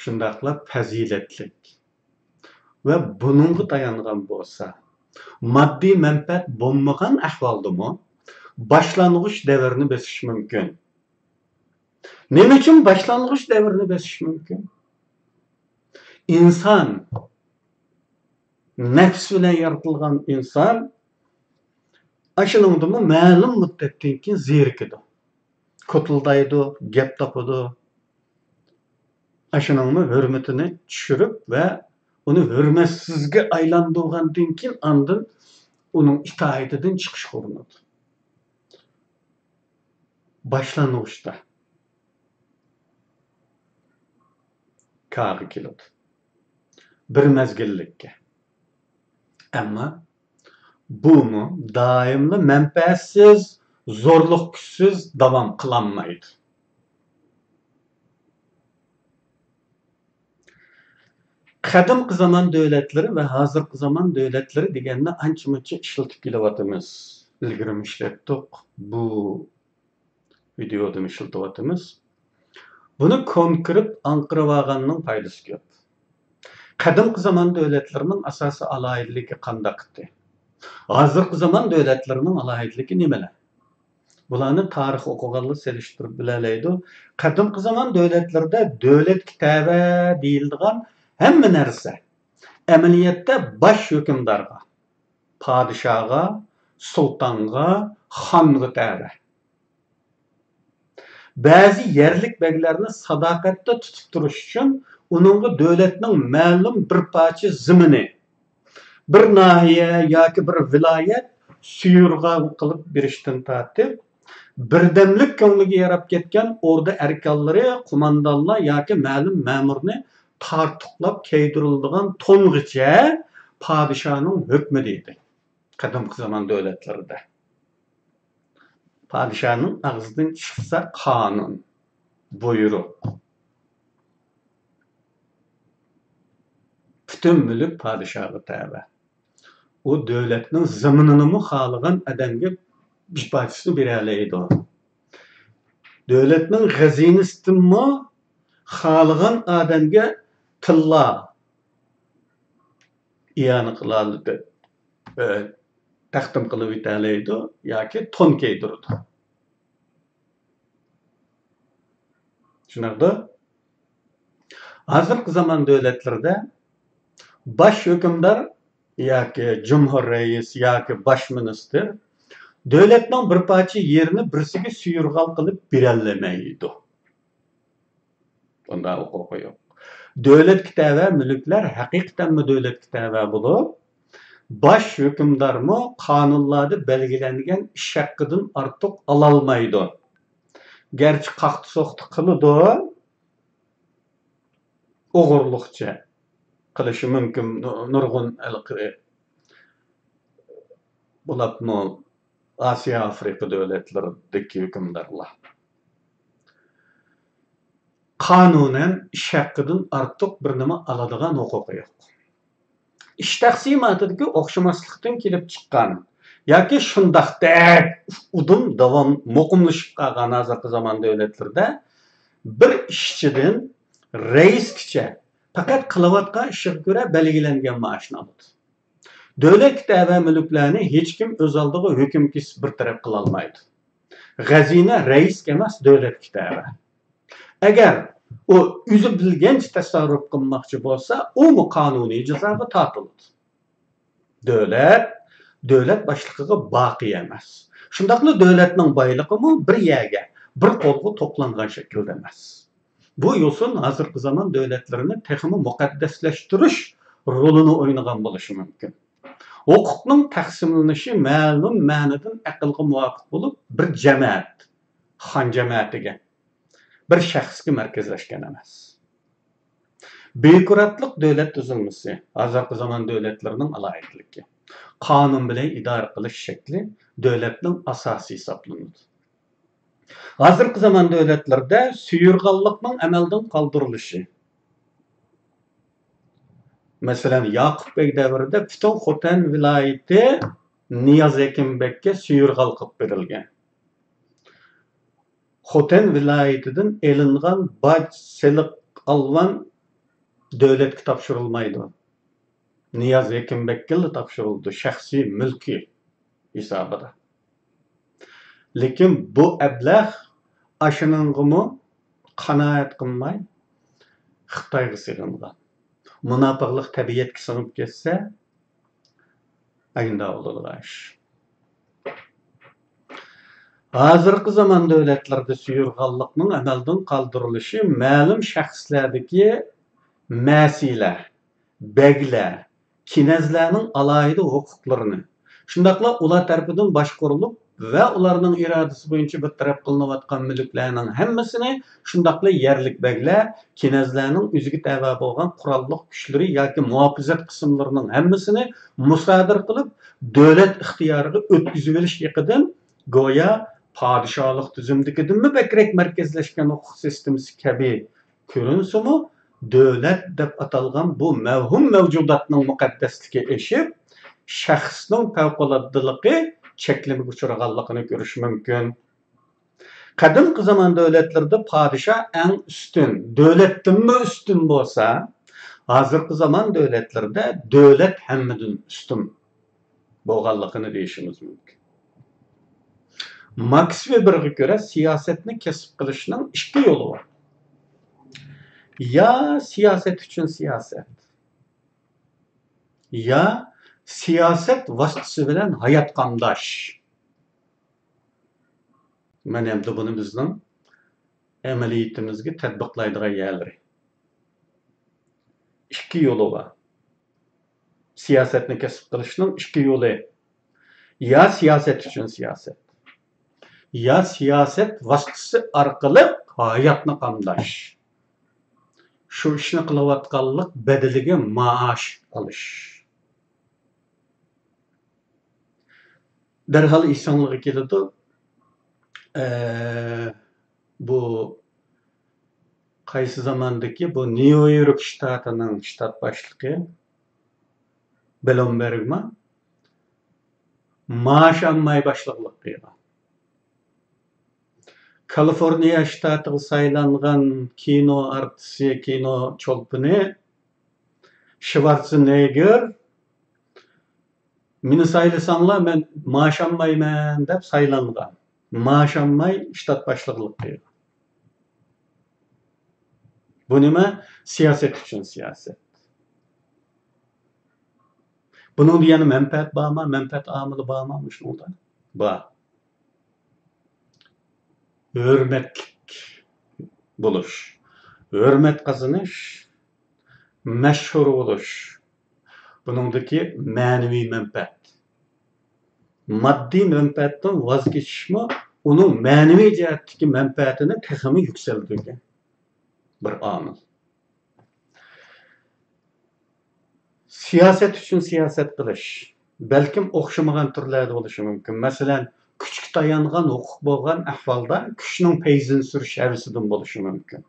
شۇنداقلا پەزىلەتلىك ۋە بۇنىڭغا تايانغان بولسا، ماددىي مەنپەئەت بولمىغان ئەھۋالدىمۇ باشلانغۇچ دەۋرنى بېسىشى مۇمكىن. نېمە ئۈچۈن باشلانغۇچ دەۋرنى بېسىشى مۇمكىن؟ ئىنسان، نەپس بىلەن يارىتىلغان ئىنسان ئاشۇنىڭدىمۇ مەلۇم مۇددەتتىن كېيىن زېرىكىدۇ. كوتۇلدايدۇ، گەپ تاپىدۇ. ئاشۇنىڭمۇ ھۆرمىتىنى چۈشۈرۈپ ۋە ئۇنى ھۆرمەتسىزگە ئايلاندۇرغاندىن كېيىن، ئاندىن ئۇنىڭ ئىتائىتىدىن چىقىشقا ئۇرۇنىدۇ. باشلانغۇچتا كارغا كېلىدۇ. بىر مەزگىللىككە. ئەمما بۇمۇ دائىملا مەنپەئەتسىز، زورلۇق كۈچسىز داۋام قىلالمايدۇ. قەدىمكى زامان دۆلەتلىرى ۋە ھازىرقى زامان دۆلەتلىرى دېگەننى ئانچە-مۇنچە ئىشلىتىپ كېلىۋاتىمىز. ئىلگىرىمۇ ئىشلەتتۇق. بۇ ۋىدېودىمۇ ئىشلىتىۋاتىمىز. بۇنى كونكرېت ئاڭقىرىۋالغاننىڭ پايدىسى كۆپ. قەدىمكى زامان دۆلەتلىرىنىڭ ئاساسىي ئالاھىدىلىكى قانداق ئىدى؟ ھازىرقى زامان دۆلەتلىرىنىڭ ئالاھىدىلىكى نېمىلەر؟ بۇلارنى تارىخ ئوقۇغانلار سېلىشتۇرۇپ بىلەلەيدۇ. قەدىمكى زامان دۆلەتلىرىدە دۆلەتكە تەۋە دېيىلىدىغان ھەممە نەرسە ئەمەلىيەتتە باش ھۆكۈمدارغا، پادىشاھقا، سۇلتانغا، خانغا تەۋە. بەزى يەرلىك بەگلەرنى ساداقەتتە تۇتۇپ تۇرۇش ئۈچۈن ئۇنىڭغا دۆلەتنىڭ مەلۇم بىر پارچە زېمىنى، بىر ناھىيە ياكى بىر ۋىلايەت سۇيۇرغا قىلىپ بېرىشتىن تارتىپ، بىردەملىك كۆڭلىگە ياراپ كەتكەن ئوردا ئەركانلىرى، قوماندانلار ياكى مەلۇم مەمۇرنى تارتۇقلاپ كىيدۈرۈلىدىغان تونغىچە پادىشاھنىڭ ھۆكمىدە ئىدى قەدىمكى زامان دۆلەتلىرىدە. پادىشاھنىڭ ئاغزىدىن چىقسا قانۇن، بۇيرۇق، پۈتۈن مۈلۈك پادىشاھقا تەۋە. ئۇ دۆلەتنىڭ زېمىنىنىمۇ خالىغان ئادەمگە بىر پارچىسىنى بېرەلەيدۇ. دۆلەتنىڭ خەزىنىسىدىنمۇ خالىغان ئادەمگە تىللا ئىئانە قىلالىدۇ، ئە، تەقدىم قىلىۋېتەلەيدۇ ياكى تون كىيدۈرىدۇ. شۇنداقتا، ھازىرقى زامان دۆلەتلىرىدە باش ھۆكۈمدار ياكى جۇمھۇر رەئىس ياكى باش مىنىستىر دۆلەتنىڭ بىر پارچە يېرىنى بىرسىگە سۇيۇرغال قىلىپ بېرەلمەيدۇ. بۇنداق ھوقۇقى يوق. دۆلەتكە تەۋە مۈلۈكلەر ھەقىقەتەنمۇ دۆلەتكە تەۋە بولۇپ، باش ھۆكۈمدارمۇ قانۇنلاردا بەلگىلەنگەن ئىش ھەققىدىن ئارتۇق ئالالمايدۇ. گەرچە قاقتى-سوقتى قىلىدۇ، ئوغرىلىقچە قىلىشى مۇمكىن نۇ-، نۇرغۇن ھېلىقى بولۇپمۇ ئاسىيا، ئافرىقا دۆلەتلىرىدىكى ھۆكۈمدارلار. قانۇنەن ئىش ھەققىدىن ئارتۇق بىر نېمە ئالىدىغان ھوقۇقى يوق. ئىش تەقسىماتىدىكى ئوخشىماسلىقتىن كېلىپ چىققان ياكى شۇنداقتەك ئۇدۇم داۋام مۇقىملىشىپ قالغان ھازىرقى زامان دۆلەتلىرىدە بىر ئىشچىدىن رەئىسكىچە پەقەت قىلىۋاتقان ئىشىغا كۆرە بەلگىلەنگەن مائاشنى ئالىدۇ. دۆلەتكە تەۋە مۈلۈكلەرنى ھېچكىم ئۆز ئالدىغا ھۆكۈم كېسىپ بىر تەرەپ قىلالمايدۇ. غەزىنە رەئىسكە ئەمەس، دۆلەتكە تەۋە. ئەگەر ئۇ ئۆزى بىلگەنچە تەسەررۇپ قىلماقچى بولسا، ئۇمۇ قانۇنىي جازاغا تارتىلىدۇ. دۆلەت دۆلەت باشلىقىغا باقى ئەمەس. شۇنداقلا دۆلەتنىڭ بايلىقىمۇ بىر يەرگە، بىر قولغا توپلانغان شەكىلدە ئەمەس. بۇ يوسۇن ھازىرقى زامان دۆلەتلىرىنى تېخىمۇ مۇقەددەسلەشتۈرۈش رولىنى ئوينىغان بولۇشى مۇمكىن. ھوقۇقنىڭ تەقسىملىنىشى مەلۇم مەنىدىن ئەقىلگە مۇۋاپىق بولۇپ، بىر جەمەت، خان جەمەتىگە، بىر شەخسكە مەركەزلەشكەن ئەمەس. بيۇروكراتلىق دۆلەت تۈزۈلمىسى ھازىرقى زامان دۆلەتلىرىنىڭ ئالاھىدىلىكى. قانۇن بىلەن ئىدارە قىلىش شەكلى دۆلەتنىڭ ئاساسى ھېسابلىنىدۇ. ھازىرقى زامان دۆلەتلىرىدە سۇيۇرغاللىقنىڭ ئەمەلدىن قالدۇرۇلۇشى. مەسىلەن، ياقۇپ بەگ دەۋرىدە پۈتۈن خوتەن ۋىلايىتى نىياز ھېكىم بەگكە سۇيۇرغال قىلىپ بېرىلگەن. خوتەن ۋىلايىتىدىن ئېلىنغان باج، سېلىق، ئالۋان دۆلەتكە تاپشۇرۇلمايدۇ. نىياز ھېكىم بەگكىلا تاپشۇرۇلىدۇ، شەخسىي مۈلكى ھېسابىدا. لېكىن بۇ ئەبلەخ ئاشۇنىڭغىمۇ قانائەت قىلماي، خىتايغا سېغىنغان. مۇناپىقلىق تەبىئەتكە سىڭىپ كەتسە، ئەگىنداۋ بولىدىغان ئىش. ھازىرقى زامان دۆلەتلىرىدە سۇيۇرغاللىقنىڭ ئەمەلدىن قالدۇرۇلۇشى مەلۇم شەخسلەردىكى مەسىلە، بەگلەر، كېنەزلەرنىڭ ئالاھىدە ھوقۇقلىرىنى، شۇنداقلا ئۇلار تەرىپىدىن باشقۇرۇلۇپ ۋە ئۇلارنىڭ ئىرادىسى بويىچە بىر تەرەپ قىلىنىۋاتقان مۈلۈكلەرنىڭ ھەممىسىنى، شۇنداقلا يەرلىك بەگلەر، كېنەزلەرنىڭ ئۆزىگە تەۋە بولغان قوراللىق كۈچلىرى ياكى مۇھاپىزەت قىسىملىرىنىڭ ھەممىسىنى مۇسادىرە قىلىپ، دۆلەت ئىختىيارىغا ئۆتكۈزۈۋېلىش ھەققىدىن گويا پادىشاھلىق تۈزۈمدىكىدىنمۇ بەكرەك مەركەزلەشكەن ھوقۇق سىستېمىسى كەبى كۆرۈنسىمۇ، دۆلەت دەپ ئاتالغان بۇ مەۋھۇم مەۋجۇداتنىڭ مۇقەددەسلىكى ئېشىپ، شەخسنىڭ پەۋقۇلئاددىلىقى چەكلىمىگە ئۇچرىغانلىقىنى كۆرۈش مۇمكىن. قەدىمكى زامان دۆلەتلىرىدە پادىشاھ ئەڭ ئۈستۈن، دۆلەتتىنمۇ ئۈستۈن بولسا، ھازىرقى زامان دۆلەتلىرىدە دۆلەت ھەممىدىن ئۈستۈن بولغانلىقىنى دېيىشىمىز مۇمكىن. ماكس ۋېبېرغا كۆرە، سىياسەتنى كەسىپ قىلىشنىڭ ئىككى يولى بار. يا سىياسەت ئۈچۈن سىياسەت، يا سىياسەت ۋاسىتىسى بىلەن ھايات قامداش. مەن ئەمدى بۇنى بىزنىڭ ئەمەلىيىتىمىزگە تەتبىقلايدىغان يەرلىرى. ئىككى يولى بار. سىياسەتنى كەسىپ قىلىشنىڭ ئىككى يولى. يا سىياسەت ئۈچۈن سىياسەت، يا سىياسەت ۋاسىتىسى ئارقىلىق ھاياتنى قامداش. شۇ ئىشنى قىلىۋاتقانلىق بەدىلىگە مائاش ئالىش. دەرھال ئېسىڭلارغا كېلىدۇ، ئە، بۇ قايسى زاماندىكى بۇ نيۇ يورك شتاتىنىڭ شتات باشلىقى بلومبېرگما مائاش ئالماي باشلىقلىق قىلغان. كالىفورنىيە شتاتىغا سايلانغان كىنو ئارتىسى، كىنو چولپىنى شۋارتزېنېگگېر، مېنى سايلىساڭلار، مەن مائاش ئالمايمەن دەپ سايلانغان. مائاش ئالماي شتات باشلىقلىق قىلغان. بۇ نېمە؟ سىياسەت ئۈچۈن سىياسەت. بۇنىڭدا يەنە مەنپەئەت بارمۇ؟ مەنپەئەت ئامىلى بارمۇ مۇشۇنىڭدا؟ بار. ھۆرمەتلىك بولۇش، ھۆرمەت قازىنىش، مەشھۇر بولۇش، بۇنىڭدىكى مەنىۋى مەنپەئەت. ماددىي مەنپەئەتتىن ۋاز كېچىشمۇ ئۇنىڭ مەنىۋى جەھەتتىكى مەنپەئەتىنى تېخىمۇ يۈكسەلدۈرگەن بىر ئامىل. سىياسەت ئۈچۈن سىياسەت قىلىش بەلكىم ئوخشىمىغان تۈرلەردە بولۇشى مۇمكىن. مەسىلەن، كۈچكە تايانغان ھوقۇق بولغان ئەھۋالدا كۈچنىڭ پەيزىنى سۈرۈش ھەۋىسىدىن بولۇشى مۇمكىن.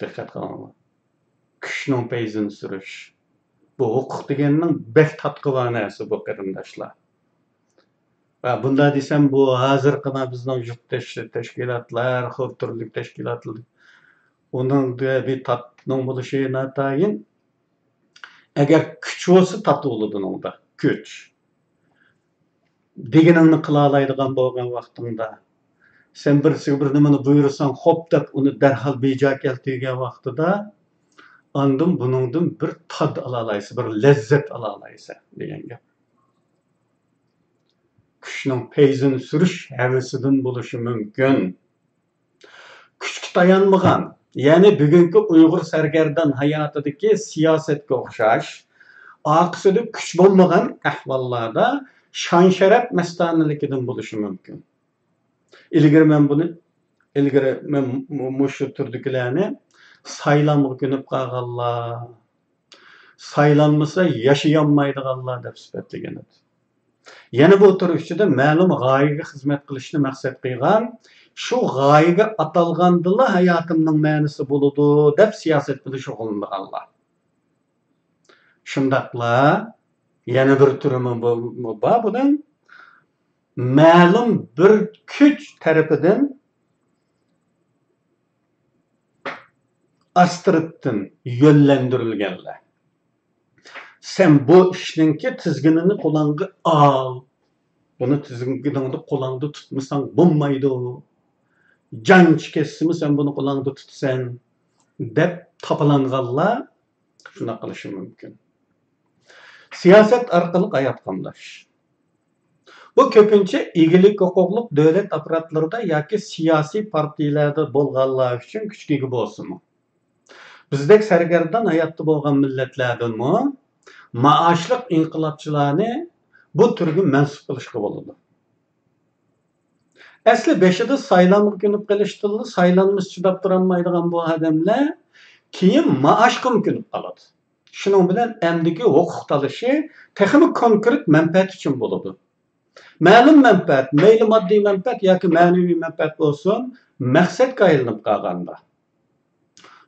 دىققەت قىلىڭلار. كۈچنىڭ پەيزىنى سۈرۈش. بۇ ھوقۇق دېگەننىڭ بەك تاتقا بار نەرسە بۇ، قېرىنداشلار. ۋە بۇنداق دېسەم، بۇ ھازىرقى مانا بىزنىڭ يۇرتداش تەشكىلاتلار، خىل تۈرلۈك تەشكىلاتلار، ئۇنىڭدا بىر تاتنىڭ بولۇشى ناتايىن. ئەگەر كۈچ بولسا، تات بولىدۇ ئۇنىڭدا، كۈچ. دېگىنىڭنى قىلالايدىغان بولغان ۋاقتىڭدا، سەن بىرسىگە بىر نېمىنى بۇيرۇساڭ، خوپ دەپ ئۇنى دەرھال بېجا كەلتۈرگەن ۋاقتىدا، ئاندىن بۇنىڭدىن بىر تاد ئالالايسەن، بىر لەززەت ئالالايسەن دېگەن گەپ. كۈچنىڭ پەيزىنى سۈرۈش ھەۋىسىدىن بولۇشى مۇمكىن. كۈچكە تايانمىغان، يەنى بۈگۈنكى ئۇيغۇر سەرگەردان ھاياتىدىكى سىياسەتكە ئوخشاش، ئارقىسىدا كۈچ بولمىغان ئەھۋاللاردا شان-شەرەپ مەستانىلىكىدىن بولۇشى مۇمكىن. ئىلگىرى مەن بۇنى، ئىلگىرى مەن مۇ-، مۇشۇ تۈردىكىلەرنى سايلامغا كۆنۈپ قالغانلار، سايلانمىسا ياشىيالمايدىغانلار دەپ سۈپەتلىگەن ئىدى. يەنە بۇ تۈر ئىچىدە مەلۇم غايىگە خىزمەت قىلىشنى مەقسەت قىلغان، شۇ غايىگە ئاتالغاندىلا ھاياتىمنىڭ مەنىسى بولىدۇ دەپ سىياسەت بىلەن شۇغۇللىنىدىغانلار. شۇنداقلا يەنە بىر تۈرىمۇ بۇ-، بۇ-، بار بۇنىڭ. مەلۇم بىر كۈچ تەرىپىدىن ئاستىرتتىن يۆنلەندۈرۈلگەنلەر. سەن بۇ ئىشنىڭكى تىزگىنىنى قولۇڭغا ئال. بۇنى تىزگىنىڭدە قولۇڭدا تۇتمىساڭ بولمايدۇ. جانچى كەتسىمۇ سەن بۇنى قولۇڭدا تۇتىسەن، دەپ تاپىلانغانلار شۇنداق قىلىشى مۇمكىن. سىياسەت ئارقىلىق ھايات قامداش. بۇ كۆپىنچە ئىگىلىك ھوقۇقلۇق دۆلەت ئاپپاراتلىرىدا ياكى سىياسىي پارتىيىلەردە بولغانلار ئۈچۈن كۈچكە ئىگە بولسىمۇ، بىزدەك سەرگەردان ھاياتتا بولغان مىللەتلەردىنمۇ مائاشلىق ئىنقىلابچىلارنى بۇ تۈرگە مەنسۇپ قىلىشقا بولىدۇ. ئەسلى بېشىدا سايلامغا كۆنۈپ قېلىشتىنلا، سايلانمىسا چىداپ تۇرالمايدىغان بۇ ئادەملەر كېيىن مائاشقىمۇ كۆنۈپ قالىدۇ. شۇنىڭ بىلەن ئەمدىكى ھوقۇق تالىشى تېخىمۇ كونكرېت مەنپەئەت ئۈچۈن بولىدۇ. مەلۇم مەنپەئەت، مەيلى ماددىي مەنپەئەت ياكى مەنىۋى مەنپەئەت بولسۇن، مەقسەتكە ئايلىنىپ قالغاندا،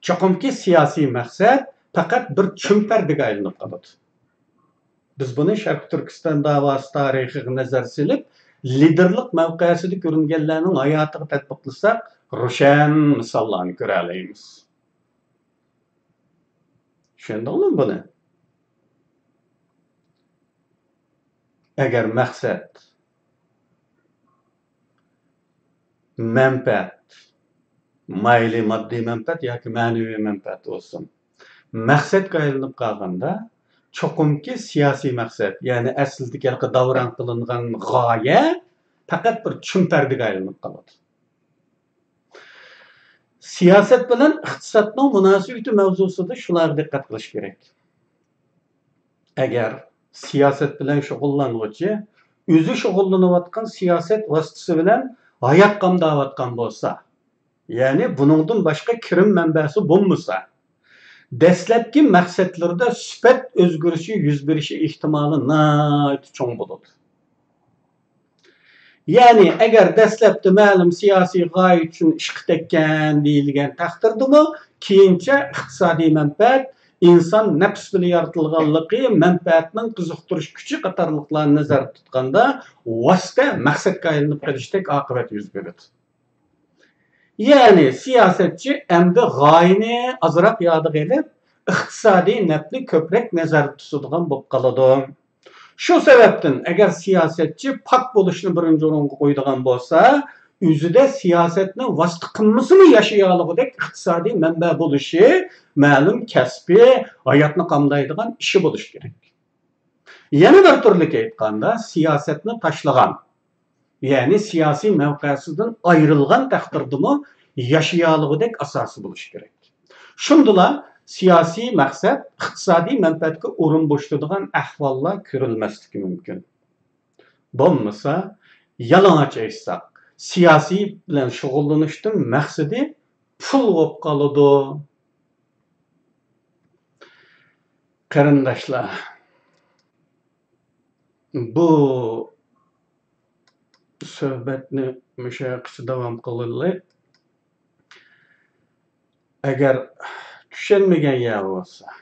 چوقۇمكى سىياسىي مەقسەت پەقەت بىر چۈمپەردىگە ئايلىنىپ قالىدۇ. بىز بۇنى شەرقىي تۈركىستان داۋاسى تارىخىغا نەزەر سېلىپ، لىدېرلىق مەۋقەسىدە كۆرۈنگەنلەرنىڭ ھاياتىغا تەتبىقلىساق، روشەن مىساللارنى كۆرەلەيمىز. چۈشەندىڭلارمۇ بۇنى؟ ئەگەر مەقسەت، مەنپەئەت، مەيلى ماددىي مەنپەئەت ياكى مەنىۋى مەنپەئەت بولسۇن، مەقسەتكە ئايلىنىپ قالغاندا، چوقۇمكى سىياسىي مەقسەت، يەنى ئەسلىدىكى ھېلىقى داۋراڭ قىلىنغان غايە پەقەت بىر چۈمپەردىگە ئايلىنىپ قالىدۇ. سىياسەت بىلەن ئىقتىسادنىڭ مۇناسىۋىتى مەۋزۇسىدا شۇلارغا دىققەت قىلىش كېرەك. ئەگەر سىياسەت بىلەن شۇغۇللانغۇچى ئۆزى شۇغۇللىنىۋاتقان سىياسەت ۋاسىتىسى بىلەن ھايات قامداۋاتقان بولسا، يەنى بۇنىڭدىن باشقا كىرىم مەنبەسى بولمىسا، دەسلەپكى مەقسەتلىرىدە سۈپەت ئۆزگىرىشى يۈز بېرىشى ئېھتىمالى ناھايىتى چوڭ بولىدۇ. يەنى، ئەگەر دەسلەپتە مەلۇم سىياسىي غايە ئۈچۈن ئىشقا تەگكەن دېيىلگەن تەقدىردىمۇ، كېيىنچە ئىقتىسادىي مەنپەئەت، ئىنسان نەپس بىلەن يارىتىلغانلىقى، مەنپەئەتنىڭ قىزىقتۇرۇش كۈچى قاتارلىقلارنى نەزەردە تۇتقاندا، ۋاسىتە مەقسەتكە ئايلىنىپ قېلىشتەك ئاقىۋەت يۈز بېرىدۇ. يەنى سىياسەتچى ئەمدى غايىنى ئازراق يادىغا ئېلىپ، ئىقتىسادىي نەپنى كۆپرەك نەزەردە تۇتىدىغان بولۇپ قالىدۇ. شۇ سەۋەبتىن، ئەگەر سىياسەتچى پاك بولۇشنى بىرىنچى ئورۇنغا قويىدىغان بولسا، ئۆزىدە سىياسەتنى ۋاسىتە قىلمىسىمۇ ياشىيالىغۇدەك ئىقتىسادىي مەنبە بولۇشى، مەلۇم كەسپى، ھاياتنى قامدايدىغان ئىشى بولۇشى كېرەك. يەنە بىر تۈرلۈك ئېيتقاندا، سىياسەتنى تاشلىغان، يەنى سىياسىي مەۋقەسىدىن ئايرىلغان تەقدىردىمۇ ياشىيالىغۇدەك ئاساسى بولۇشى كېرەك. شۇندىلا سىياسىي مەقسەت ئىقتىسادىي مەنپەئەتكە ئورۇن بوشىتىدىغان ئەھۋاللار كۆرۈلمەسلىكى مۇمكىن. بولمىسا، يالىڭاچ ئېيتساق، سىياسىي بىلەن شۇغۇللىنىشتىن مەقسىتى پۇل بولۇپ قالىدۇ. قېرىنداشلار، بۇ سۆھبەتنى مۇشۇ يەرگىچە داۋام قىلىلى. ئەگەر چۈشەنمىگەن يەر بولسا،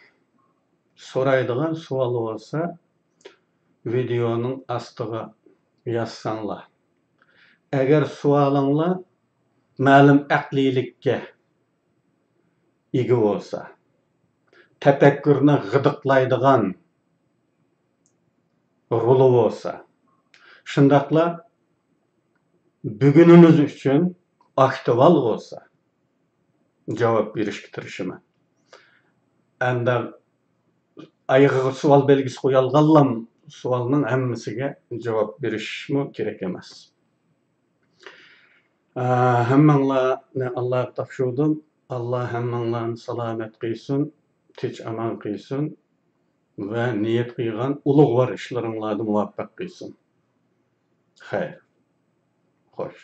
سورايدىغان سوئال بولسا، ۋىدېئونىڭ ئاستىغا يازساڭلار. ئەگەر سوئالىڭلار مەلۇم ئەقلىيلىككە ئىگە بولسا، تەپەككۇرنى غىدىقلايدىغان رولى بولسا، شۇنداقلا بۈگۈنىمىز ئۈچۈن ئاكتۇئال بولسا، جاۋاب بېرىشكە تىرىشىمەن. ئەمدى ئايىغىغا سوئال بەلگىسى قويالغانلام سوئالنىڭ ھەممىسىگە جاۋاب بېرىشمۇ كېرەك ئەمەس. ئا، ھەممىڭلارنى ئاللاغا تاپشۇردۇم. ئاللا ھەممىڭلارنى سالامەت قىلسۇن، تىنچ ئامان قىلسۇن ۋە نىيەت قىلغان ئۇلۇغۋار ئىشلىرىڭلاردا مۇۋەپپەق قىلسۇن. خەير. خوش.